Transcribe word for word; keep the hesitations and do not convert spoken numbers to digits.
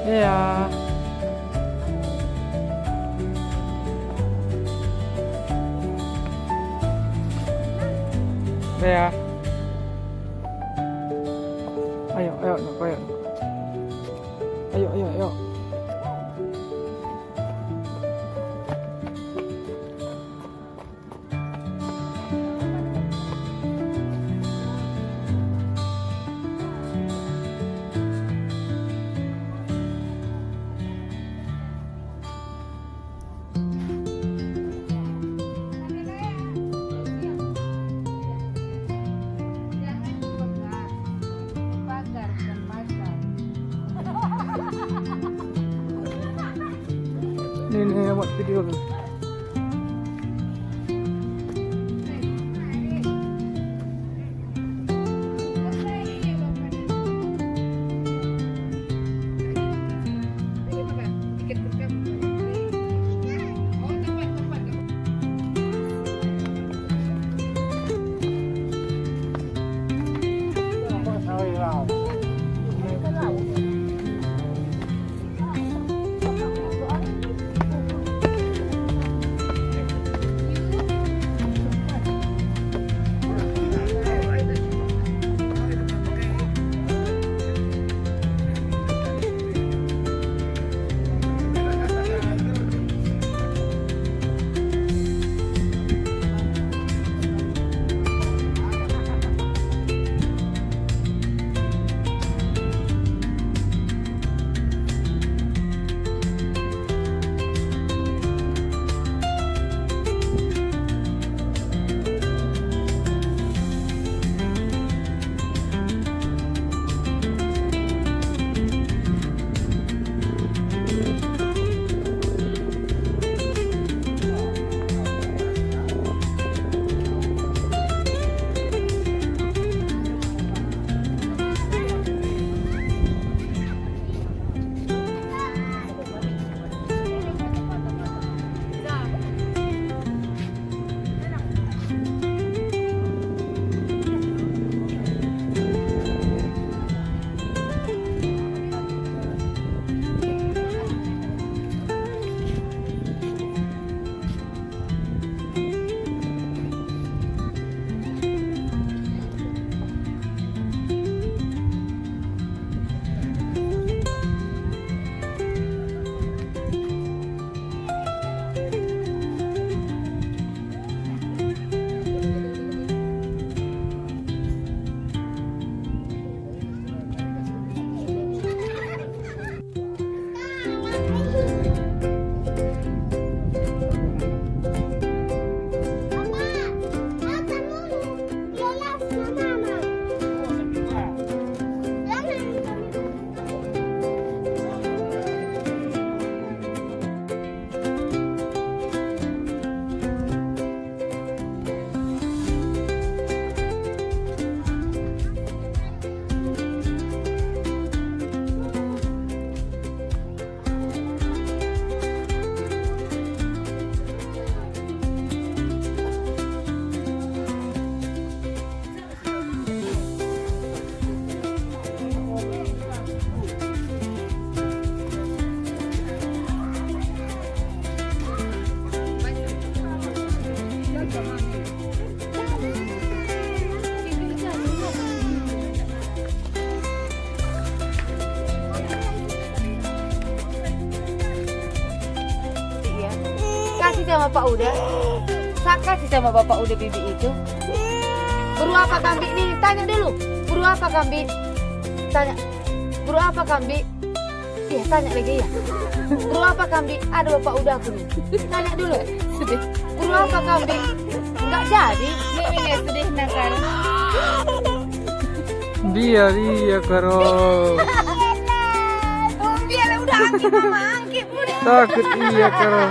Iya. Iya. Ayo, ayo, ayo, ayo. Ayo, ayo, ayo. Ini, ini buat video dulu. Bapak Uda? Saka si sama Bapak Uda bibi itu? Beru apa kambing nih? Tanya dulu. Beru apa kambing? Tanya. Beru apa kambing? Iya, tanya lagi ya. Beru apa kambing? Ada Bapak Uda aku nih. Tanya dulu. Sedih. Beru apa kambing? Enggak jadi. Mimi ya sedih nakal. Dia, dia, Karo. Biar udah angkit, Mama, angkit, udah. Takut ia, Karo.